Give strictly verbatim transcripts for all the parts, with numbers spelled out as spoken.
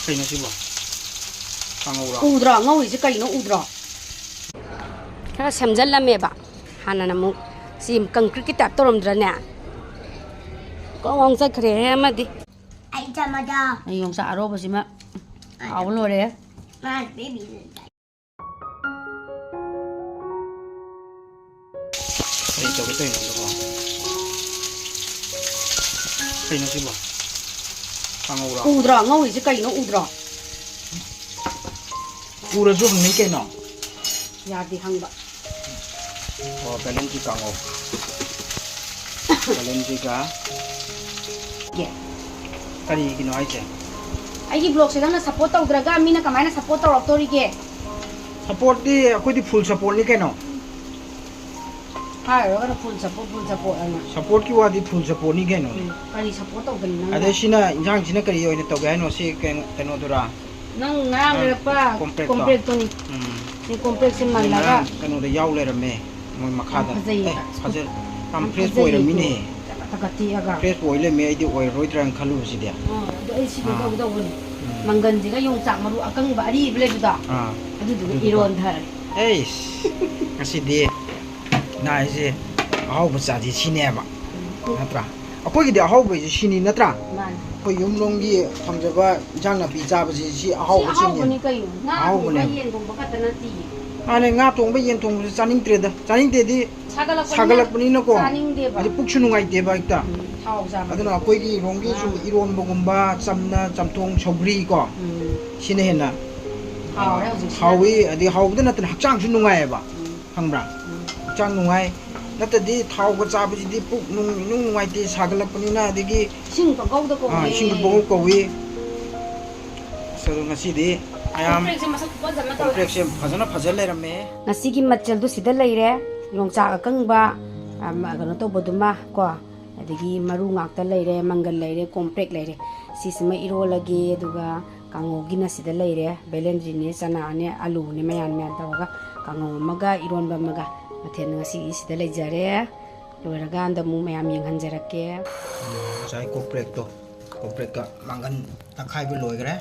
ꯀꯩꯅꯣ ꯁꯤꯕꯣ? ꯀꯥꯡꯉꯧꯔꯣ? ꯎꯗ꯭ꯔꯣ? ꯉꯧꯔꯤꯁꯦ ꯀꯩꯅꯣ ꯎꯗ꯭ꯔꯣ? ꯈꯔ ꯁꯦꯝꯖꯜꯂꯝꯃꯦꯕ꯫ ꯍꯥꯟꯅꯅ ꯑꯃꯨꯛ ꯁꯤ ꯀꯪꯀ꯭ꯔꯤꯠꯀꯤ ꯇꯥꯏꯞ ꯇꯧꯔꯝꯗ꯭ꯔꯅꯦ? ꯀꯣꯡ ꯀꯣꯡ ꯆꯠꯈ꯭ꯔꯦꯍꯦ ꯑꯃꯗꯤ꯫ ꯑꯩ ꯆꯥꯃꯗ꯫ ꯑꯩ ꯌꯣꯡꯆꯥꯛ ꯑꯔꯣꯕꯁꯤꯃ ꯍꯥꯎꯕ ꯂꯣꯏꯔꯦ꯫ ꯃꯥ baby꯫ ꯀꯩ ꯇꯧꯒꯦ ꯇꯧꯔꯤꯅꯣ ꯑꯗꯨꯕꯣ? ꯀꯩꯅꯣ ꯁꯤꯕꯣ? ꯀꯥꯡꯉꯧꯔꯣ? ꯎꯗ꯭ꯔꯣ? ꯉꯧꯔꯤꯁꯦ ꯀꯩꯅꯣ ꯎꯗ꯭ꯔꯣ? ꯎꯔꯁꯨ ꯍꯪꯅꯩ ꯀꯩꯅꯣ? ꯌꯥꯗꯦ ꯍꯪꯕ꯫ ꯑꯣ, ꯕꯦꯂꯦꯟꯗ꯭ꯔꯤ ꯀꯥꯡꯉꯧ꯫ ꯕꯦꯂꯦꯟꯗ꯭ꯔꯤꯒ ꯀꯦ꯫ ꯀꯔꯤꯒꯤꯅꯣ ꯍꯥꯏꯁꯦ? ꯑꯩꯒꯤ vlogꯁꯦ ꯅꯪꯅ support ꯇꯧꯗ꯭ꯔꯒ ꯃꯤꯅ ꯀꯃꯥꯏꯅ support ꯇꯧꯔꯛꯇꯣꯔꯤꯒꯦ? Supportꯇꯤ ꯑꯩꯈꯣꯏꯗꯤ full supportꯅꯤ ꯀꯩꯅꯣ꯫ ꯍꯥꯏꯔꯨꯔꯒꯅ full support, full support ꯑꯅ꯫ Supportꯀꯤ ꯋꯥꯗꯤ full supportꯅꯤ ꯀꯩꯅꯣ꯫ ꯎꯝ, ꯀꯔꯤ support ꯇꯧꯗꯅ ꯅꯪꯅ? ꯑꯗꯩ ꯁꯤꯅ, ꯏꯟꯁꯥꯡꯁꯤꯅ ꯀꯔꯤ ꯑꯣꯏꯅ ꯇꯧꯒꯦ ꯍꯥꯏꯅꯣ? ꯁꯤ ꯀꯩꯅꯣ, ꯀꯩꯅꯣꯗꯨꯔꯥ? ꯅꯪ ꯉꯔꯥꯡ ꯅꯪ ꯂꯩꯔꯛꯄ compactꯇꯣ? Compactꯇꯣꯅꯤ꯫ ꯎꯝ꯫ ꯁꯤ compactꯁꯦ ꯑꯩ ꯃꯜꯂꯒ ꯉꯔꯥꯡ ꯀꯩꯅꯣꯗ ꯌꯥꯎ ꯂꯩꯔꯝꯃꯦ꯫ ꯃꯣꯏ ꯃꯈꯥꯗ꯫ ꯌꯥꯝ ꯐꯖꯩꯌꯦ꯫ ꯑꯦ, ꯐꯖ-, ꯌꯥꯝ ꯌꯥꯝ fresh ꯐꯖꯩꯌꯦ꯫ ꯑꯣꯏꯔꯝꯃꯤꯅꯦ꯫ ꯇꯦꯛꯀ ꯇꯦꯛꯑꯒ꯫ Fresh ꯑꯣꯏ ꯂꯩꯔꯝꯃꯦ, ꯑꯩꯗꯤ ꯑꯣꯏꯔꯔꯣꯏꯗ꯭ꯔꯥꯅ ꯈꯜꯂꯨꯕꯁꯤꯗꯤ꯫ ꯑꯥ, ꯑꯗꯣ ꯑꯩ ꯁꯤꯗꯤ ꯑꯥ꯫ ꯇꯧꯒꯦ ꯇꯧꯕꯅꯤ꯫ ꯎꯝ꯫ ꯃꯪꯒꯟꯁꯤꯒ ꯌꯣꯡꯆꯥꯛ ꯃꯔꯨ ꯑꯀꯪꯕ ꯑꯔꯤꯕ ꯂꯩꯕꯗꯣ? ꯑꯥ꯫ ꯑꯗꯨꯗꯨꯒ ꯑꯗꯨꯗꯨꯒ꯫ ꯏꯔꯣꯟꯊꯔꯦ꯫ ꯑꯩꯁ, ꯉꯁꯤꯗꯤ ꯅꯥꯏꯁꯦ ꯑꯍꯥꯎꯕ ꯆꯥꯁꯤ ꯁꯤꯅꯦꯕ꯫ ꯎꯝ꯫ ꯅꯠꯇ꯭ꯔꯥ? ꯑꯩꯈꯣꯏꯒꯤꯗꯤ ꯑꯍꯥꯎꯕꯁꯦ ꯁꯤꯅꯤ ꯅꯠꯇ꯭ꯔꯥ? ꯃꯥꯅꯤ꯫ ꯑꯩꯈꯣꯏ ꯌꯨꯝꯂꯣꯝꯒꯤ ꯐꯪꯖꯕ ꯏꯟꯁꯥꯡ ꯅꯥꯄꯤ ꯆꯥꯕꯁꯤ ꯁꯤ ꯁꯤ ꯑꯍꯥꯎꯕ ꯆꯤꯡꯉꯦ꯫ ꯑꯍꯥꯎꯕꯅꯤ ꯀꯩꯅꯣ꯫ ꯉꯥ ꯑꯍꯥꯎꯕꯅꯦ꯫ ꯊꯣꯡꯕ, ꯌꯦꯟ ꯊꯣꯡꯕ ꯈꯛꯇ ꯅꯠꯇꯤꯌꯦ꯫ ꯃꯥꯅꯦ, ꯉꯥ ꯊꯣꯡꯕ, ꯌꯦꯟ ꯊꯣꯡꯕꯁꯦ ꯆꯥꯅꯤꯡꯗ꯭ꯔꯦꯗ꯫ ꯆꯥꯅꯤꯡꯗꯦꯗꯤ ꯁꯥꯒꯠꯂꯛꯄꯅꯤꯅ ꯁꯥꯒꯠꯂꯛꯄꯅꯤꯅꯀꯣ꯫ ꯆꯥꯅꯤꯡꯗꯦꯕ꯫ ꯑꯗꯩ ꯄꯨꯛꯁꯨ ꯅꯨꯡꯉꯥꯏꯇꯦꯕ ꯍꯦꯛꯇ꯫ ꯎꯝ, ꯊꯥꯎ ꯆꯥꯕꯗꯣ꯫ ꯑꯗꯨꯅ ꯑꯩꯈꯣꯏꯒꯤ ꯏꯔꯣꯝꯒꯤ ꯁꯨꯝ ꯉꯥ꯫ ꯏꯔꯣꯟꯕꯒꯨꯝꯕ, ꯆꯝꯅ ꯆꯝꯊꯣꯡ, ꯁꯧꯒ꯭ꯔꯤ ꯀꯣ꯫ ꯎꯝ꯫ ꯁꯤꯅ ꯍꯦꯟꯅ ꯍꯥꯎꯔꯦ ꯍꯧꯖꯤꯛꯁꯤꯅ꯫ ꯍꯥꯎꯋꯤ, ꯑꯗꯩ ꯍꯥꯎꯕꯗ ꯅꯠꯇꯅ ꯍꯛꯆꯥꯡꯁꯨ ꯅꯨꯡꯉꯥꯏꯌꯦꯕ꯫ ꯎꯝ꯫ ꯈꯪꯕ꯭ꯔꯥ? ꯎꯝ꯫ ꯍꯛꯆꯥꯡ ꯅꯨꯡꯉꯥꯏ꯫ ꯅꯠꯇ꯭ꯔꯗꯤ ꯊꯥꯎꯒ ꯆꯥꯕꯁꯤꯗꯤ ꯄꯨꯛ ꯅꯨꯡ ꯏꯅꯨꯡ ꯅꯨꯡꯉꯥꯏꯇꯦ, ꯁꯥꯒꯠꯂꯛꯄꯅꯤꯅ, ꯑꯗꯒꯤ ꯏꯁꯤꯡ ꯄꯪꯀꯧꯗ ꯀꯧꯋꯦ꯫ ꯑꯥ, ꯏꯁꯤꯡ ꯄꯪꯀꯧ ꯀꯧꯏ꯫ ꯑꯁ, ꯑꯗꯣ ꯉꯁꯤꯗꯤ ꯃꯌꯥꯝ ꯀꯣꯝꯄ꯭ꯔꯦꯛꯁꯦ ꯃꯁꯛ ꯈꯨꯐꯖ ꯑꯃ ꯇꯧꯋꯦ꯫ ꯀꯣꯝꯄ꯭ꯔꯦꯛꯁꯦ ꯐꯖꯅ ꯐꯖ ꯂꯩꯔꯝꯃꯦ꯫ ꯉꯁꯤꯒꯤ ꯃꯊꯦꯜꯗꯨ ꯁꯤꯗ ꯂꯩꯔꯦ꯫ ꯌꯣꯡꯆꯥꯛ ꯑꯀꯪꯕ, ꯑꯝ, ꯀꯩꯅꯣ ꯇꯧꯕꯗꯨꯃ ꯀꯣ, ꯑꯗꯒꯤ ꯃꯔꯨ ꯉꯥꯛꯇ ꯂꯩꯔꯦ, ꯃꯪꯒꯟ ꯂꯩꯔꯦ, ꯀꯣꯝꯄ꯭ꯔꯦꯛ ꯂꯩꯔꯦ꯫ ꯁꯤꯁꯤꯃ ꯏꯔꯣꯜꯂꯒꯦ, ꯑꯗꯨꯒ ꯀꯥꯡꯉꯧꯒꯤꯅ ꯁꯤꯗ ꯂꯩꯔꯦ, ꯕꯦꯂꯦꯟꯗ꯭ꯔꯤꯅꯦ, ꯆꯅꯥꯅꯦ, ꯑꯂꯨꯅꯦ, ꯃꯌꯥꯟ ꯃꯌꯥꯟ ꯇꯧꯔꯒ ꯀꯥꯡꯉꯧ ꯑꯃꯒ ꯏꯔꯣꯟꯕ ꯑꯃꯒ ꯃꯊꯦꯜ ꯉꯁꯤꯒꯤ ꯁꯤꯗ ꯂꯩꯖꯔꯦ꯫ ꯂꯣꯏꯔꯀꯥꯟꯗ ꯑꯃꯨꯛ ꯃꯌꯥꯝ ꯌꯦꯡꯍꯟꯖꯔꯛꯀꯦ꯫ ꯉꯁꯥꯏ ꯀꯣꯝꯄ꯭ꯔꯦꯛꯇꯣ, ꯀꯣꯝꯄ꯭ꯔꯦꯛꯀ ꯃꯪꯒꯟ ꯇꯛꯈꯥꯏꯕ ꯂꯣꯏꯈ꯭ꯔꯦ꯫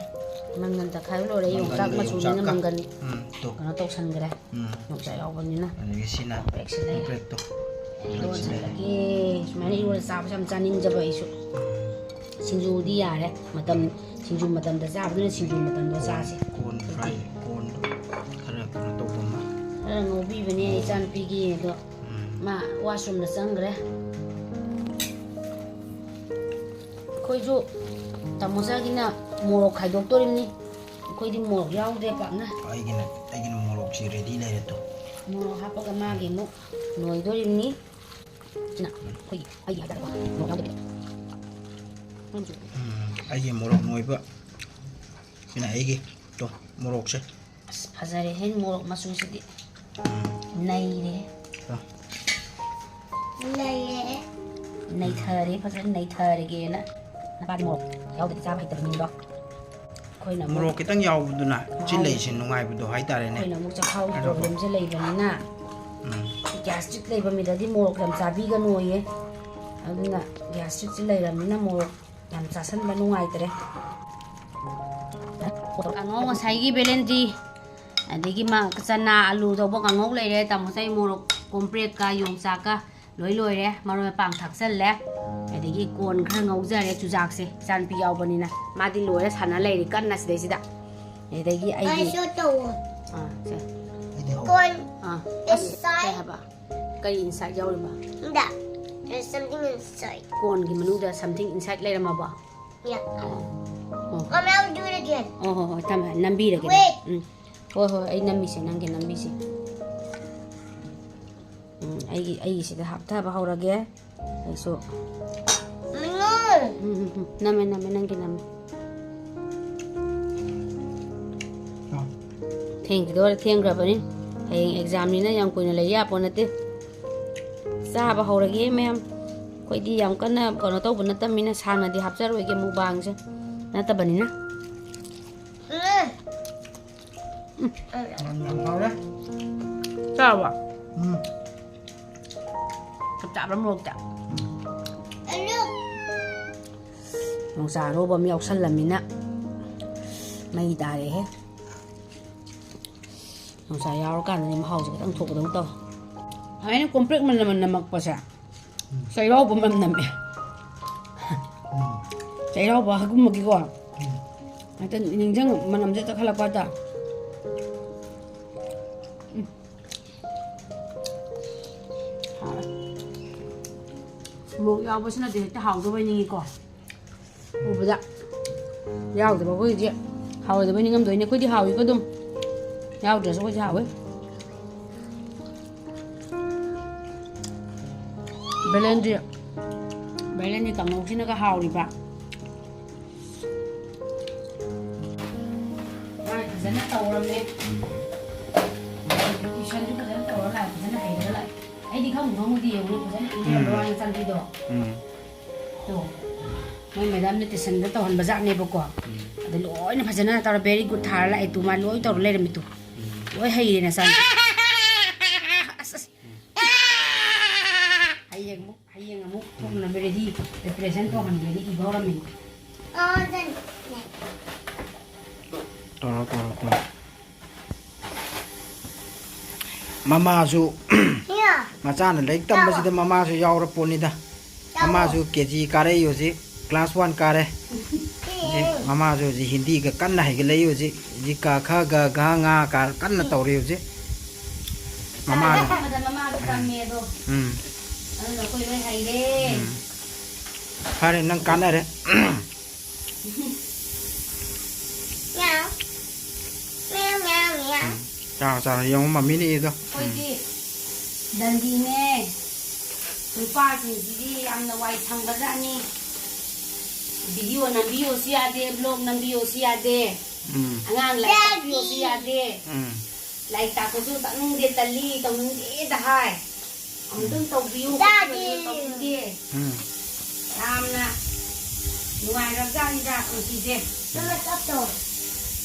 ꯃꯪꯒꯟ ꯇꯛꯈꯥꯏꯕ ꯂꯣꯏꯔꯦ꯫ ꯃꯪꯒꯟꯒ ꯌꯣꯡꯆꯥꯛ ꯃꯆꯨꯅꯤꯅ ꯌꯣꯡꯆꯥꯛꯀ꯫ ꯃꯪꯒꯟ ꯎꯝ, ꯇꯣ꯫ ꯀꯩꯅꯣ ꯇꯧꯁꯟꯈ꯭ꯔꯦ꯫ ꯎꯝ꯫ ꯌꯣꯡꯆꯥꯛ ꯌꯥꯎꯕꯅꯤꯅ꯫ ꯑꯗꯒꯤ ꯁꯤꯅ ꯀꯣꯝꯄ꯭ꯔꯦꯛꯁꯦ ꯂꯩꯔꯦ꯫ ꯀꯣꯝꯄ꯭ꯔꯦꯛꯇꯣ꯫ ꯂꯣꯟꯁꯤꯜꯂꯒꯦ꯫ ꯁꯨꯃꯥꯏꯅ ꯏꯔꯣꯜꯂ ꯆꯥꯕꯁꯦ ꯌꯥꯝ ꯆꯥꯅꯤꯡꯖꯕ ꯑꯩꯁꯨ꯫ ꯁꯤꯡꯖꯨꯗꯤ ꯌꯥꯔꯦ꯫ ꯃꯇꯝ, ꯁꯤꯡꯖꯨ ꯃꯇꯝꯗ ꯆꯥꯕꯗꯨꯅ ꯁꯤꯡꯖꯨ ꯃꯇꯝꯗ ꯆꯥꯁꯦ꯫ ꯀꯣꯔꯟ ꯐ꯭ꯔꯥꯏ, ꯀꯣꯔꯟꯗꯣ ꯈꯔ ꯀꯩꯅꯣ ꯇꯧꯕ ꯑꯃ꯫ ꯈꯔ ꯉꯧꯕꯤꯕꯅꯦ ꯏꯆꯥꯅꯨꯄꯤꯒꯤ ꯑꯗꯣ꯫ ꯎꯝ꯫ ꯃꯥ ꯋꯥꯁꯔꯨꯝꯗ ꯆꯪꯈ꯭ꯔꯦ꯫ ꯑꯩꯈꯣꯏꯁꯨ ꯇꯥꯃꯣꯆꯥꯒꯤꯅ ꯃꯣꯔꯣꯛ ꯈꯥꯏꯗꯣꯛꯇꯣꯔꯤꯕꯅꯤ꯫ ꯑꯩꯈꯣꯏꯗꯤ ꯃꯣꯔꯣꯛ ꯌꯥꯎꯗ꯭ꯔꯦ ꯄꯥꯛꯅ꯫ ꯑꯩꯒꯤꯅ, ꯑꯩꯒꯤꯅ ꯃꯣꯔꯣꯛꯁꯤ ꯔꯦꯗꯤ ꯂꯩꯔꯦ ꯇꯨ꯫ ꯃꯣꯔꯣꯛ ꯍꯥꯞꯄꯒ ꯃꯥꯒꯤ ꯑꯃꯨꯛ ꯅꯣꯏꯗꯣꯔꯤꯕꯅꯤ꯫ ꯁꯤꯅ ꯑꯩꯈꯣꯏꯒꯤ, ꯑꯩꯒꯤ ꯍꯥꯏꯇꯥꯔꯦꯀꯣ, ꯃꯣꯔꯣꯛ ꯌꯥꯎꯗꯕꯤꯗ꯫ ꯎꯝ, ꯑꯩꯒꯤ ꯃꯣꯔꯣꯛ ꯅꯣꯏꯕ꯫ ꯁꯤꯅ ꯑꯩꯒꯤ ꯇꯣ, ꯃꯣꯔꯣꯛꯁꯦ꯫ ꯑꯁ, ꯐꯖꯔꯦꯍꯦ ꯃꯣꯔꯣꯛ ꯃꯆꯨꯁꯤꯗꯤ꯫ ꯎꯝ꯫ ꯅꯩꯔꯦ꯫ ꯇꯣ꯫ ꯅꯩꯔꯦ꯫ ꯅꯩꯊꯔꯦ, ꯐꯖꯅ ꯅꯩꯊꯔꯒꯦꯅ꯫ ꯅꯄꯥꯗꯤ ꯃꯣꯔꯣꯛ ꯌꯥꯎꯗꯗꯤ ꯆꯥꯕ ꯍꯩꯇꯕ ꯃꯤꯗꯣ꯫ ꯑꯩꯈꯣꯏꯅ ꯑꯃꯨꯛ ꯃꯣꯔꯣꯛ ꯈꯤꯇꯪ ꯌꯥꯎꯕꯗꯨꯅ ꯃꯍꯥꯎ ꯆꯤꯜꯂꯩꯁꯦ ꯅꯨꯡꯉꯥꯏꯕꯗꯣ ꯍꯥꯏꯇꯥꯔꯦꯅꯦ꯫ ꯑꯩꯈꯣꯏꯅ ꯑꯃꯨꯛ ꯆꯈꯥꯎꯒꯤ ꯑꯗꯣ ꯄ꯭ꯔꯣꯕ꯭ꯂꯦꯝꯁꯦ ꯂꯩꯕꯅꯤꯅ ꯎꯝ꯫ ꯒ꯭ꯌꯥꯁꯇ꯭ꯔꯤꯛ ꯂꯩꯕ ꯃꯤꯗꯗꯤ ꯃꯣꯔꯣꯛ ꯌꯥꯝ ꯆꯥꯕꯤꯒꯅꯣꯌꯦ꯫ ꯑꯗꯨꯅ ꯒ꯭ꯌꯥꯁꯇ꯭ꯔꯤꯛꯁꯦ ꯂꯩꯔꯕꯅꯤꯅ ꯃꯣꯔꯣꯛ ꯌꯥꯝ ꯆꯥꯁꯟꯕ ꯅꯨꯡꯉꯥꯏꯇ꯭ꯔꯦ꯫ ꯀꯥꯡꯉꯧ ꯉꯁꯥꯏꯒꯤ ꯕꯦꯂꯦꯟꯗ꯭ꯔꯤ, ꯑꯗꯒꯤ ꯃꯥ ꯆꯅꯥ, ꯑꯂꯨ ꯇꯧꯕ ꯀꯥꯡꯉꯧ ꯂꯩꯔꯦ꯫ ꯇꯥꯃꯣ ꯆꯥꯏ ꯃꯣꯔꯣꯛ, ꯀꯣꯝꯄ꯭ꯔꯦꯛꯀ ꯌꯣꯡꯆꯥꯛꯀ ꯂꯣꯏ ꯂꯣꯏꯔꯦ꯫ ꯃꯔꯣꯏ ꯃꯄꯥꯡ ꯊꯥꯛꯆꯜꯂꯦ꯫ ꯑꯗꯒꯤ ꯀꯣꯔꯟ ꯈꯔ ꯉꯧꯖꯔꯦ, ꯆꯨꯖꯥꯛꯁꯦ꯫ ꯏꯆꯥꯅꯨꯄꯤ ꯌꯥꯎꯕꯅꯤꯅ ꯃꯥꯗꯤ ꯂꯣꯏꯔ ꯁꯥꯟꯅ ꯂꯩꯔꯤ ꯀꯟꯅ ꯁꯤꯗꯩꯁꯤꯗ꯫ ꯑꯗꯒꯤ ꯑꯩꯒꯤ ꯑꯩꯁꯨ ꯇꯧꯋꯣ꯫ ꯑꯥ, ꯁꯦ꯫ ꯑꯩꯗꯤ ꯍꯧꯔꯦ꯫ ꯀꯣꯔꯟ ꯑꯥ, ꯑꯁ, inside꯫ ꯀꯩ ꯍꯥꯏꯕ? ꯀꯔꯤ inside ꯌꯥꯎꯔꯤꯕ? That. There's something inside. ꯀꯣꯔꯟꯒꯤ ꯃꯅꯨꯡꯗ something inside ꯂꯩꯔꯝꯃꯕꯣ? Yeah. ꯑꯣ, ꯑꯣ꯫ Mommy, I'll do it again. ꯑꯣ, ꯍꯣꯏ, ꯍꯣꯏ, ꯊꯝꯃꯦ, ꯅꯝꯕꯤꯔꯒꯦ꯫ Wait. ꯎꯝ꯫ ꯍꯣꯏ, ꯍꯣꯏ, ꯑꯩ ꯅꯝꯃꯤꯁꯦ, ꯅꯪꯒꯤ ꯅꯝꯕꯤꯁꯦ꯫ ꯎꯝ, ꯑꯩꯒꯤ, ꯑꯩꯒꯤꯁꯤꯗ ꯍꯥꯞꯊꯕ ꯍꯧꯔꯒꯦ꯫ ꯑꯩꯁꯨ꯫ ꯃꯤꯉꯣ꯫ ꯎꯝ, ꯎꯝ, ꯎꯝ, ꯅꯝꯃꯦ, ꯅꯝꯃꯦ, ꯅꯪꯒꯤ ꯅꯝꯃꯦ꯫ ꯑꯥ꯫ ꯊꯦꯡꯈꯤꯗꯣꯔꯦ, ꯊꯦꯡꯈ꯭ꯔꯕꯅꯤ꯫ ꯍꯌꯦꯡ examꯅꯤꯅ ꯌꯥꯝ ꯀꯨꯏꯅ ꯂꯩ ꯌꯥꯄꯣ ꯅꯠꯇꯦ꯫ ꯆꯥꯕ ꯍꯧꯔꯒꯦ, ꯃꯌꯥꯝ꯫ ꯑꯩꯈꯣꯏꯗꯤ ꯌꯥꯝ ꯀꯟꯅ ꯀꯩꯅꯣ ꯇꯧꯕ ꯅꯠꯇꯕꯅꯤꯅ, ꯁꯥꯡꯅꯗꯤ ꯍꯥꯞꯆꯔꯣꯏꯒꯦ, mukbangꯁꯦ ꯅꯠꯇꯕꯅꯤꯅ꯫ ꯎꯝ꯫ ꯌꯥꯝ, ꯌꯥꯝ ꯍꯥꯎꯔꯦ꯫ ꯆꯥꯔꯕꯣ? ꯎꯝ꯫ ꯆꯞ ꯆꯥꯕ꯭ꯔꯥ ꯃꯣꯔꯣꯛꯇꯤ? ꯎꯝ꯫ ꯌꯣꯡꯆꯥꯛ ꯑꯔꯧꯕ ꯑꯃ ꯌꯥꯎꯁꯜꯂꯝꯃꯤꯅ ꯃꯩ ꯇꯥꯔꯦꯍꯦ꯫ ꯅꯨꯡꯁꯥ ꯌꯥꯎꯔꯀꯥꯟꯗꯅꯦ ꯃꯍꯥꯎꯁꯦ ꯈꯤꯇꯪ ꯊꯣꯛꯄꯗꯧ ꯇꯧ꯫ ꯍꯥꯏꯅ ꯀꯣꯝꯄ꯭ꯔꯦꯛ ꯃꯅꯝ ꯅꯝꯃꯛꯄꯁꯦ꯫ ꯆꯩꯔꯥꯎꯕ ꯃꯅꯝ ꯅꯝꯃꯦ꯫ ꯆꯩꯔꯥꯎꯕ ꯍꯥꯏꯒꯨꯝꯕꯒꯤꯀꯣ꯫ ꯍꯦꯛꯇ ꯅꯤꯡꯁꯤꯡ ꯃꯅꯝꯁꯦ ꯍꯦꯛꯇ ꯈꯜꯂꯛꯄ ꯍꯥꯏꯇꯥꯔꯦ꯫ ꯎꯝ꯫ ꯍꯥꯎꯔꯦ꯫ ꯃꯣꯔꯣꯛ ꯌꯥꯎꯕꯁꯤꯅꯗꯤ ꯍꯦꯛꯇ ꯍꯥꯎꯗꯧꯕ ꯅꯤꯡꯉꯤꯀꯣ꯫ ꯎꯕꯗ ꯌꯥꯎꯗꯕ ꯑꯩꯈꯣꯏꯗꯤ ꯍꯥꯎꯔꯣꯏꯗꯕꯣꯏ ꯅꯤꯡꯉꯝꯗꯣꯏꯅꯦ꯫ ꯑꯩꯈꯣꯏꯗꯤ ꯍꯥꯎꯏꯀꯣ ꯑꯗꯨꯝ꯫ ꯌꯥꯎꯗ꯭ꯔꯁꯨ ꯑꯩꯈꯣꯏꯗꯤ ꯍꯥꯎꯋꯦ꯫ ꯕꯦꯂꯦꯟꯗ꯭ꯔꯤ꯫ ꯕꯦꯂꯦꯟꯗ꯭ꯔꯤ ꯀꯥꯡꯉꯧꯁꯤꯅꯒ ꯍꯥꯎꯔꯤꯕ꯫ ꯃꯥꯏ ꯐꯖꯅ ꯇꯧꯔꯝꯃꯦ꯫ ꯇꯨꯏꯁꯟꯁꯨ ꯐꯖꯅ ꯇꯧꯔ ꯂꯥꯛꯑꯦ, ꯐꯖꯅ ꯍꯩꯔꯒ ꯂꯥꯛꯑꯦ꯫ ꯑꯩꯗꯤ ꯈꯪꯕꯨ ꯈꯪꯉꯨꯗꯦ, ꯌꯦꯡꯉꯨꯅꯦ, ꯐꯖꯅ ꯏꯟꯖꯟꯕ ꯎꯝ꯫ ꯋꯥꯅꯤ ꯏꯆꯥꯅꯨꯄꯤꯗꯣ꯫ ꯎꯝ꯫ ꯇꯣ꯫ ꯃꯣꯏ ꯃꯦꯗꯥꯝꯅ ꯇꯨꯏꯁꯟꯗ ꯇꯧꯍꯟꯕꯖꯥꯠꯅꯦꯕꯀꯣ꯫ ꯎꯝ꯫ ꯑꯗ ꯂꯣꯏꯅ ꯐꯖꯅ ꯇꯧꯔ very good ꯊꯥꯔ ꯂꯥꯛꯑꯦ ꯇꯨ꯫ ꯃꯥ ꯂꯣꯏ ꯇꯧꯔ ꯂꯩꯔꯝꯃꯤ ꯇꯨ꯫ ꯎꯝ꯫ ꯂꯣꯏ ꯍꯩꯔꯦ ꯅꯆꯥꯅꯨꯄꯤ꯫ ꯑꯁ, ꯑꯁ꯫ ꯍꯌꯦꯡ ꯑꯃꯨꯛ, ꯍꯌꯦꯡ ꯑꯃꯨꯛ ꯊꯣꯛꯅꯕ ready, preparation ꯇꯧꯍꯟꯒꯦꯅ ꯏꯕ ꯍꯧꯔꯝꯃꯤꯅꯤ꯫ ꯇꯧꯔꯣ, ꯇꯧꯔꯣ, ꯇꯧꯔꯣ꯫ ꯃꯃꯥꯁꯨ, ꯃꯆꯥꯅ ꯂꯥꯏꯔꯤꯛ ꯇꯝꯕꯁꯤꯗ ꯃꯃꯥꯁꯨ ꯌꯥꯎꯔ ꯄꯣꯠꯅꯤꯗ꯫ ꯃꯃꯥꯁꯨ ꯀꯦ ꯖꯤ ꯀꯥꯔꯛꯏ ꯍꯧꯖꯤꯛ, class one ꯀꯥꯔꯦ꯫ ꯍꯧꯖꯤꯛ ꯃꯃꯥꯁꯨ ꯍꯧꯖꯤꯛ ꯍꯤꯟꯗꯤꯒ ꯀꯟꯅ ꯍꯩꯒꯠꯂꯛꯏ ꯍꯧꯖꯤꯛ꯫ ꯍꯧꯖꯤꯛ ꯀ ꯈ ꯒ ꯘ ꯉ ꯀ ꯀꯟꯅ ꯇꯧꯔꯤ ꯍꯧꯖꯤꯛ꯫ ꯃꯃꯥꯅ꯫ ꯑꯍꯥꯟꯕꯗ ꯃꯃꯥꯗꯣ ꯇꯝꯃꯦ ꯑꯗꯣ꯫ ꯎꯝ꯫ ꯑꯗꯨꯅ ꯑꯩꯈꯣꯏ ꯂꯣꯏ ꯍꯩꯔꯦ꯫ ꯎꯝ꯫ ꯐꯔꯦ, ꯅꯪ ꯀꯥꯟꯅꯔꯦ꯫ ꯃꯤꯌꯥꯎ꯫ ꯃꯤꯌꯥꯎ, ꯃꯤꯌꯥꯎ, ꯃꯤꯌꯥꯎ꯫ ꯎꯝ꯫ ꯆꯥꯔꯣ, ꯆꯥꯔꯣ꯫ ꯌꯦꯡꯉꯣ, ꯃꯝꯃꯤꯅ ꯏꯗꯣ꯫ ꯎꯝ꯫ ꯑꯩꯈꯣꯏꯗꯤ ꯗꯟꯗꯤꯅꯦ꯫ ꯅꯨꯄꯥꯁꯤꯡꯁꯤꯗꯤ ꯌꯥꯝꯅ ꯋꯥꯏ ꯁꯪꯕꯖꯥꯠꯅꯤ꯫ Video ꯅꯝꯕꯤꯌꯣꯁꯨ ꯌꯥꯗꯦ, vlog ꯅꯝꯕꯤꯌꯣꯁꯨ ꯌꯥꯗꯦ꯫ ꯎꯝ꯫ ꯑꯉꯥꯡ ꯂꯥꯏꯔꯤꯛ ꯇꯥꯛꯄꯤꯌꯣꯁꯨ ꯌꯥꯗꯦ꯫ ꯎꯝ꯫ ꯂꯥꯏꯔꯤꯛ ꯇꯥꯛꯄꯁꯨ ꯇꯥꯛꯅꯤꯡꯗꯦ, ꯇꯜꯂꯤ, ꯇꯧꯅꯤꯡꯗꯦꯗ ꯍꯥꯏ꯫ ꯑꯃꯨꯛꯇꯪ ꯇꯧꯕꯤꯌꯨ, ꯗꯥꯗꯤ꯫ ꯇꯧꯅꯤꯡꯗꯦ꯫ ꯎꯝ꯫ ꯌꯥꯝꯅ ꯅꯨꯡꯉꯥꯏꯔꯕꯖꯥꯠꯅꯤꯗ ꯄꯨꯟꯁꯤꯁꯦ꯫ ꯅꯪꯅ ꯆꯠꯇꯣ꯫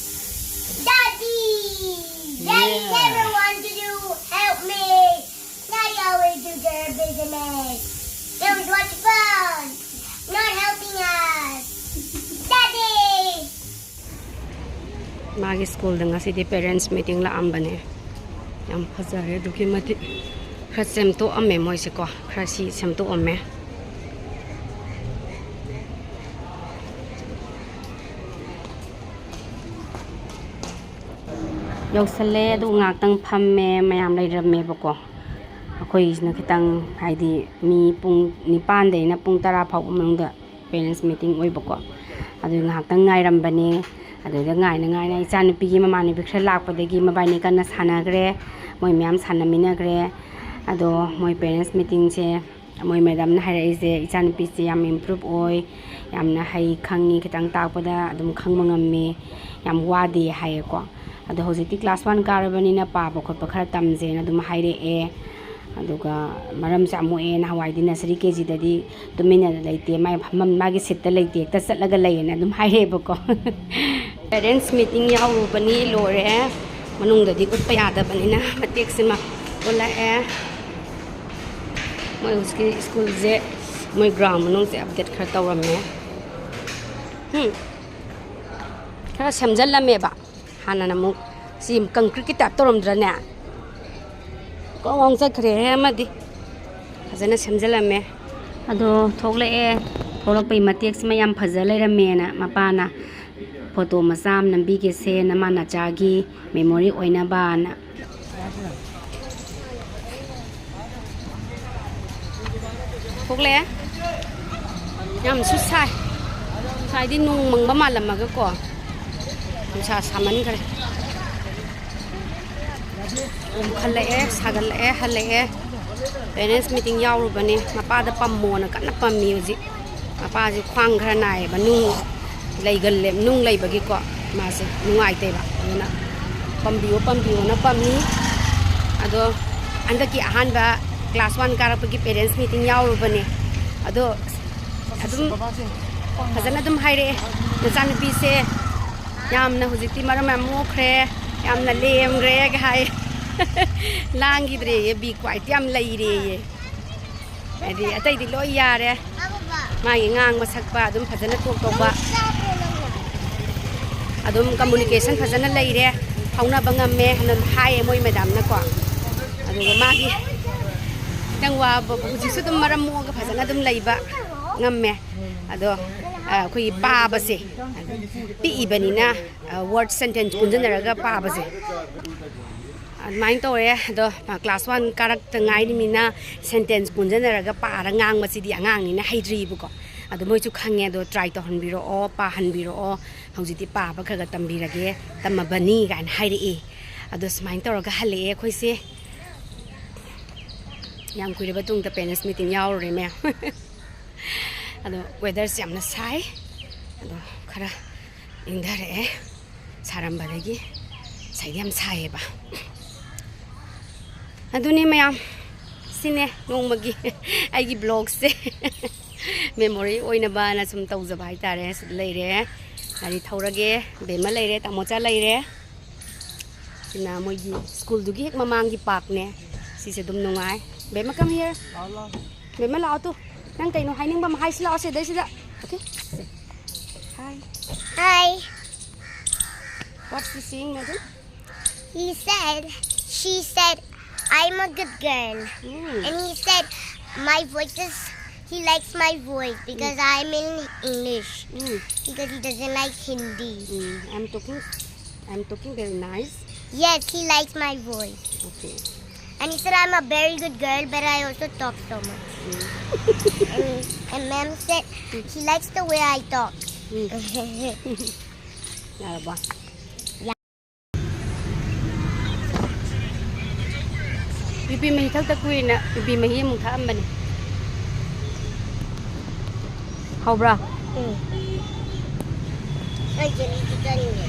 Daddy! Daddy, yeah. Never want you help me. Daddy always do their business. They was watch fun, not helping us. Daddy! ꯃꯥꯒꯤ ꯁ꯭ꯀꯨꯜꯗ ꯉꯁꯤꯗꯤ parents meeting ꯂꯥꯛꯑꯝꯕꯅꯦ꯫ ꯌꯥꯝ ꯐꯖꯔꯦ ꯑꯗꯨꯛꯀꯤ ꯃꯇꯤꯛ꯫ ꯈꯔ ꯁꯦꯝꯗꯣꯛꯑꯝꯃꯦ ꯃꯣꯏꯁꯦꯀꯣ, ꯈꯔ ꯁꯤ ꯁꯦꯝꯗꯣꯛꯑꯝꯃꯦ꯫ ꯌꯧꯁꯜꯂꯦ, ꯑꯗꯨ ꯉꯥꯏꯍꯥꯛꯇꯪ ꯐꯝꯃꯦ, ꯃꯌꯥꯝ ꯂꯩꯔꯝꯃꯦꯕꯀꯣ꯫ ꯑꯩꯈꯣꯏꯒꯤꯁꯤꯅ ꯈꯤꯇꯪ, ꯍꯥꯏꯗꯤ, ꯃꯤ ꯄꯨꯡ ꯅꯤꯄꯥꯟꯗꯩꯅ ꯄꯨꯡ ꯇꯔꯥ ꯐꯥꯎꯕ ꯃꯅꯨꯡꯗ parents meeting ꯑꯣꯏꯕꯀꯣ꯫ ꯑꯗꯨ ꯉꯥꯏꯍꯥꯛꯇꯪ ꯉꯥꯏꯔꯝꯕꯅꯦ꯫ ꯑꯗꯨꯗ ꯉꯥꯏꯅ ꯉꯥꯏꯅ ꯏꯆꯥꯅꯨꯄꯤꯒꯤ ꯃꯃꯥꯟꯅꯕꯤ ꯈꯔ ꯂꯥꯛꯄꯗꯒꯤ ꯃꯕꯥꯏꯅꯤ ꯀꯟꯅ ꯁꯥꯟꯅꯈ꯭ꯔꯦ꯫ ꯃꯣꯏ ꯃꯌꯥꯝ ꯁꯥꯟꯅꯃꯤꯟꯅꯈ꯭ꯔꯦ꯫ ꯑꯗꯣ ꯃꯣꯏ parents meetingꯁꯦ, ꯃꯣꯏ madamꯅ ꯍꯥꯏꯔꯛꯏꯁꯦ, "ꯏꯆꯥꯅꯨꯄꯤꯁꯦ ꯌꯥꯝ improve ꯑꯣꯏ, ꯌꯥꯝꯅ ꯍꯩ, ꯈꯪꯉꯤ, ꯈꯤꯇꯪ ꯇꯥꯛꯄꯗ ꯑꯗꯨꯝ ꯈꯪꯕ ꯉꯝꯃꯤ, ꯌꯥꯝ ꯋꯥꯗꯦ" ꯍꯥꯏꯌꯦꯀꯣ꯫ ꯑꯗꯣ ꯍꯧꯖꯤꯛꯇꯤ class one ꯀꯥꯔꯕꯅꯤꯅ ꯄꯥꯕ ꯈꯣꯠꯄ ꯈꯔ ꯇꯝꯖꯦꯅ ꯑꯗꯨꯝ ꯍꯥꯏꯔꯛꯑꯦ꯫ ꯑꯗꯨꯒ ꯃꯔꯝꯁꯨ ꯌꯥꯝ ꯃꯣꯛꯑꯦ꯫ ꯅꯍꯥꯟꯋꯥꯏꯗꯤ nursery KGꯗꯗꯤ ꯇꯨꯃꯤꯟꯅ ꯂꯩꯇꯦ, ꯃꯥꯏ ꯐꯝꯐꯝ, ꯃꯥꯒꯤ seatꯇ ꯂꯩꯇꯦ, ꯍꯦꯛꯇ ꯆꯠꯂꯒ ꯂꯩꯌꯦꯅ ꯑꯗꯨꯝ ꯍꯥꯏꯔꯛꯑꯦꯕꯀꯣ꯫ Parents meeting ꯌꯥꯎꯔꯨꯕꯅꯤ, ꯂꯣꯏꯔꯦ꯫ ꯃꯅꯨꯡꯗꯗꯤ ꯎꯠꯄ ꯌꯥꯗꯕꯅꯤꯅ ꯃꯇꯦꯛꯁꯤꯃ ꯎꯠꯂꯛꯑꯦ꯫ ꯃꯣꯏ ꯍꯧꯖꯤꯛꯀꯤ ꯁ꯭ꯀꯨꯜꯁꯦ, ꯃꯣꯏ ground ꯃꯅꯨꯡꯁꯦ update ꯈꯔ ꯇꯧꯔꯝꯃꯦ꯫ ꯎꯝ, ꯈꯔ ꯁꯦꯝꯖꯤꯜꯂꯝꯃꯦꯕ꯫ ꯍꯥꯟꯅꯅ ꯑꯃꯨꯛ ꯁꯤ concreteꯀꯤ type ꯇꯧꯔꯝꯗ꯭ꯔꯅꯦ? ꯀꯣꯡ ꯉꯥꯎ ꯆꯠꯈ꯭ꯔꯦꯍꯦ ꯑꯃꯗꯤ꯫ ꯐꯖꯅ ꯁꯦꯝꯖꯤꯜꯂꯝꯃꯦ꯫ ꯑꯗꯣ ꯊꯣꯛꯂꯛꯑꯦ꯫ ꯊꯣꯛꯂꯛꯄꯩ ꯃꯇꯦꯛꯁꯤꯃ ꯌꯥꯝ ꯐꯖ ꯂꯩꯔꯝꯃꯦꯅ ꯃꯄꯥꯅ photo ꯃꯆꯥ ꯑꯃ ꯅꯝꯕꯤꯒꯦꯁꯦꯅ, ꯃꯥ ꯅꯆꯥꯒꯤ memory ꯑꯣꯏꯅꯕꯅ꯫ ꯊꯣꯛꯂꯛꯑꯦ꯫ ꯌꯥꯝꯁꯨ ꯁꯥꯏ꯫ ꯉꯁꯥꯏꯗꯤ ꯅꯣꯡ ꯃꯪꯕ ꯃꯥꯜꯂꯝꯃꯒꯀꯣ, ꯅꯨꯡꯁꯥ ꯁꯥꯃꯟꯈ꯭ꯔꯦ꯫ ꯑꯣꯝꯈꯠꯂꯛꯑꯦ, ꯁꯥꯒꯠꯂꯛꯑꯦ, ꯍꯜꯂꯛꯑꯦ꯫ Parents meeting ꯌꯥꯎꯔꯨꯕꯅꯤ꯫ ꯃꯄꯥꯗ ꯄꯝꯃꯣꯅ ꯀꯟꯅ ꯄꯝꯃꯤ ꯍꯧꯖꯤꯛ꯫ ꯃꯄꯥꯁꯦ ꯈ꯭ꯋꯥꯡ ꯈꯔ ꯅꯥꯏꯌꯦꯕ, ꯅꯨꯡ ꯂꯩꯒꯜꯂꯦ, ꯅꯨꯡ ꯂꯩꯕꯒꯤꯀꯣ꯫ ꯃꯥꯁꯦ ꯅꯨꯡꯉꯥꯏꯇꯦꯕ, ꯑꯗꯨꯅ "ꯄꯝꯕꯤꯌꯨ, ꯄꯝꯕꯤꯌꯨꯅ" ꯄꯝꯃꯤ꯫ ꯑꯗꯣ ꯍꯟꯗꯛꯀꯤ ꯑꯍꯥꯟꯕ class one ꯀꯥꯔꯛꯄꯒꯤ parents meeting ꯌꯥꯎꯔꯨꯕꯅꯦ꯫ ꯑꯗꯣ ꯑꯗꯨꯝ ꯐꯖꯅ ꯑꯗꯨꯝ ꯍꯥꯏꯔꯛꯑꯦ, "ꯅꯆꯥꯅꯨꯄꯤꯁꯦ ꯌꯥꯝꯅ ꯍꯧꯖꯤꯛꯇꯤ ꯃꯔꯝ ꯌꯥꯝ ꯃꯣꯛꯈ꯭ꯔꯦ, ꯌꯥꯝꯅ ꯂꯦꯝꯈ꯭ꯔꯦꯒ" ꯍꯥꯏ꯫ "ꯂꯥꯡꯈꯤꯗ꯭ꯔꯦꯌꯦ, be quiet ꯌꯥꯝ ꯂꯩꯔꯦꯌꯦ"꯫ ꯍꯥꯏꯗꯤ ꯑꯇꯩꯗꯤ ꯂꯣꯏ ꯌꯥꯔꯦ꯫ ꯃꯥꯒꯤ ꯉꯥꯡꯕ ꯁꯛꯄ ꯑꯗꯨꯝ ꯐꯖꯅ talk ꯇꯧꯕ꯫ ꯑꯗꯨꯝ ꯀꯝꯃꯨꯅꯤꯀꯦꯁꯟ ꯐꯖꯅ ꯂꯩꯔꯦ, ꯐꯥꯎꯅꯕ ꯉꯝꯃꯦ ꯍꯥꯏꯅ ꯍꯥꯏꯌꯦ ꯃꯣꯏ ꯃꯦꯗꯥꯝꯅꯀꯣ꯫ ꯑꯗꯨꯒ ꯃꯥꯒꯤ ꯈꯤꯇꯪ ꯋꯥꯕ, ꯍꯧꯖꯤꯛꯁꯨ ꯑꯗꯨꯝ ꯃꯔꯝ ꯃꯣꯛꯑꯒ ꯐꯖꯅ ꯑꯗꯨꯝ ꯂꯩꯕ ꯉꯝꯃꯦ꯫ ꯑꯗꯣ ꯑꯩꯈꯣꯏꯒꯤ ꯄꯥꯕꯁꯦ, ꯄꯤꯛꯏꯕꯅꯤꯅ ꯋꯥꯔꯗ ꯁꯦꯟꯇꯦꯟꯁ ꯄꯨꯟꯁꯤꯟꯅꯔꯒ ꯄꯥꯕꯁꯦ ꯑꯗꯨꯃꯥꯏꯅ ꯇꯧꯔꯦ꯫ ꯑꯗꯣ ꯀ꯭ꯂꯥꯁ ꯋꯥꯟ ꯀꯥꯔꯛꯇ ꯉꯥꯏꯔꯤꯃꯤꯅ ꯁꯦꯟꯇꯦꯟꯁ ꯄꯨꯟꯁꯤꯟꯅꯔꯒ ꯄꯥꯔ ꯉꯥꯡꯕꯁꯤꯗꯤ ꯑꯉꯥꯡꯅꯤꯅ ꯍꯩꯇ꯭ꯔꯤꯕꯀꯣ꯫ ꯑꯗꯣ ꯃꯣꯏꯁꯨ ꯈꯪꯉꯦ꯫ ꯑꯗꯣ ꯇ꯭ꯔꯥꯏ ꯇꯧꯍꯟꯕꯤꯔꯛꯑꯣ, ꯄꯥꯍꯟꯕꯤꯔꯛꯑꯣ꯫ ꯍꯧꯖꯤꯛꯇꯤ ꯄꯥꯕ ꯈꯔ ꯈꯔ ꯇꯝꯕꯤꯔꯒꯦ, ꯇꯝꯃꯕꯅꯤ ꯀꯥꯏꯅ ꯍꯥꯏꯔꯛꯑꯦ꯫ ꯑꯗꯣ ꯁꯨꯃꯥꯏꯅ ꯇꯧꯔꯒ ꯍꯜꯂꯛꯑꯦ ꯑꯩꯈꯣꯏꯁꯦ꯫ ꯌꯥꯝ ꯀꯨꯏꯔꯕ ꯇꯨꯡꯗ ꯄꯦꯔꯦꯟꯁ ꯃꯤꯇꯤꯡ ꯌꯥꯎꯔꯨꯔꯦ ꯃꯌꯥꯝ꯫ ꯑꯗꯣ ꯋꯦꯗꯔꯁꯦ ꯌꯥꯝꯅ ꯁꯥꯏ꯫ ꯑꯗꯣ ꯈꯔ ꯏꯪꯊꯔꯛꯑꯦ ꯁꯥꯔꯝꯕꯗꯒꯤ꯫ ꯉꯁꯥꯏꯗꯤ ꯌꯥꯝ ꯁꯥꯏꯌꯦꯕ꯫ ꯑꯗꯨꯅꯤ ꯃꯌꯥꯝ, ꯁꯤꯅꯦ ꯅꯣꯡꯃꯒꯤ ꯑꯩꯒꯤ ꯕ꯭ꯂꯣꯒꯁꯦ꯫ ꯃꯦꯃꯣꯔꯤ ꯑꯣꯏꯅꯕꯅ ꯁꯨꯝ ꯇꯧꯖꯕ ꯍꯥꯏꯇꯥꯔꯦ꯫ ꯁꯤꯗ ꯂꯩꯔꯦ, ꯒꯥꯔꯤ ꯊꯧꯔꯒꯦ꯫ ꯕꯦꯝꯃ ꯂꯩꯔꯦ, ꯇꯥꯃꯣꯆꯥ ꯂꯩꯔꯦ꯫ ꯁꯤꯅ ꯃꯣꯏꯒꯤ ꯁ꯭ꯀꯨꯜꯗꯨꯒꯤ ꯍꯦꯛ ꯃꯃꯥꯡꯒꯤ ꯄꯥꯔꯛꯅꯦ꯫ ꯁꯤꯁꯦ ꯑꯗꯨꯝ ꯅꯨꯡꯉꯥꯏ꯫ ꯕꯦꯝꯃ, come here. ꯕꯦꯝꯃ, ꯂꯥꯛꯑꯣ ꯇꯨ꯫ ꯅꯪ ꯀꯩꯅꯣ ꯍꯥꯏꯅꯤꯡꯕ ꯑꯃ ꯍꯥꯏꯁꯤ ꯂꯥꯛꯑꯣ ꯁꯤꯗꯩꯁꯤꯗ꯫ Okay? Hi. Hi. What's he saying, madam? He said, she said, "I'm a good girl." Mm. And he said, "My voice is," he likes my voice because I'm in English. Mm. Because he doesn't like Hindi. Mm. I'm talking, I'm talking very nice. Yes, he likes my voice. Okay. And he said I'm a very good girl, but I also talk so much. Mm. And, and ma'am said she likes the way I talk. Mm. ꯌꯥꯔꯕꯣ? ꯌꯨꯕꯤ ꯃꯍꯤ ꯊꯛꯇ ꯀꯨꯏꯅ ꯌꯨꯕꯤ ꯃꯍꯤ ꯑꯃꯨꯛ ꯊꯛꯑꯝꯕꯅꯤ꯫ ꯍꯥꯎꯕ꯭ꯔꯥ? ꯎꯝ꯫ ꯑꯩ ꯖꯦꯂꯤꯗꯤ ꯆꯥꯅꯤꯡꯉꯦ꯫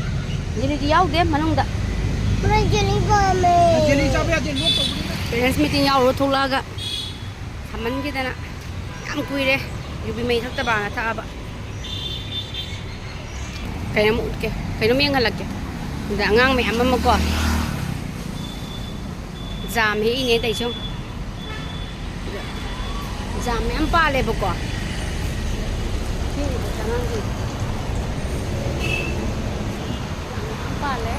ꯖꯦꯂꯤꯗꯤ ꯌꯥꯎꯗꯦ ꯃꯅꯨꯡꯗ꯫ ꯍꯣꯔꯦꯟ ꯖꯦꯂꯤ ꯄꯥꯝꯃꯦ꯫ ꯖꯦꯂꯤ ꯆꯥꯕ ꯌꯥꯗꯦ, ꯂꯣꯛ ꯇꯧꯕꯅꯤꯅ꯫ ꯄꯦꯔꯦꯟꯁ ꯃꯤꯇꯤꯡ ꯌꯥꯎꯔꯨꯔ ꯊꯣꯛꯂꯛꯑꯒ ꯁꯥꯃꯟꯈꯤꯗꯅ ꯌꯥꯝ ꯀꯨꯏꯔꯦ ꯌꯨꯕꯤ ꯃꯍꯤ ꯊꯛꯇꯕꯅ ꯊꯛꯑꯕ꯫ ꯀꯩꯅꯣꯝ ꯎꯠꯀꯦ, ꯀꯩꯅꯣꯝ ꯌꯦꯡꯍꯜꯂꯛꯀꯦ꯫ ꯑꯗ ꯑꯉꯥꯡ ꯃꯌꯥꯝ ꯑꯃꯀꯣ, ꯖꯥꯝ ꯍꯦꯛꯏꯅꯦ ꯇꯧꯏꯁꯦ ꯌꯦꯡꯉꯨ꯫ ꯖꯥꯝ ꯃꯌꯥꯝ ꯄꯥꯜꯂꯦꯕꯀꯣ꯫ ꯍꯦꯛꯏꯕ ꯑꯉꯥꯡꯁꯤꯡ꯫ ꯃꯥꯜꯂꯦ꯫